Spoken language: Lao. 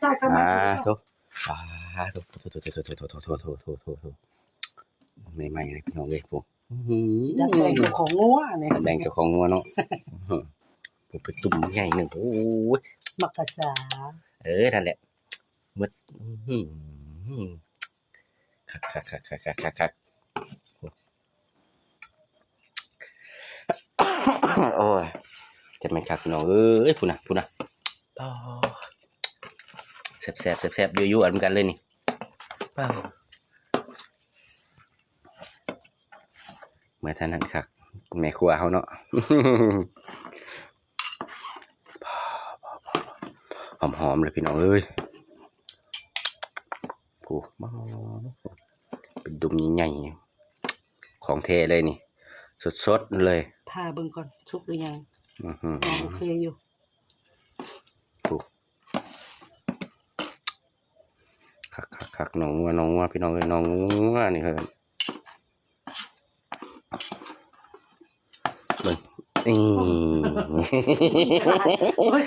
ອ່າ ໂທ້ ປາໂທ້ ໂທ້ ໃໝ່ໆ ເລີຍພີ່ນ້ອງເອີຍ ໂອ້ ອື ຊິດັດແປງເຈົ້າຂອງງົວນີ້ ດັດແປງເຈົ້າຂອງງົວເນາະ ໂອ້ ໄປຕຸ່ມໃຫຍ່ໜຶ່ງ ໂອ້ຍ ໝາກກະສາ ເອີ ນັ້ນແຫຼະ ໝົດ ອື ຄັກໆໆໆໆ ໂອ້ຍ ຈະແມ່ນຄັກນ້ອງເອີຍ ພຸ້ນນະ ພຸ້ນນະ ປາ ແຊບໆໆໆ ຢູ່ໆ ນຳກັນເລີຍນີ້ ປາ ເມື່ອເທົ່ານັ້ນຄັກ ແມ່ຄົວເຮົາເນາະ ຫອມໆ ເລີຍພີ່ນ້ອງເອີຍ ໂອ້ ເປັນດຸ່ມໃຫຍ່ໆ ຂອງແທ້ເລີຍນີ້ ສົດໆ ເລີຍ ຜ່າເບິ່ງກ່ອນ ສຸກຫຼືຍັງ ອື ໂອເຄຢູ່ ໂອ້ ຄັກໆໆ ໜອງງົວ ໜອງງົວ ພີ່ນ້ອງເອີຍ ໜອງງົວນີ້ເອີ ເບິ່ງ ນີ້ ໂອ້ຍ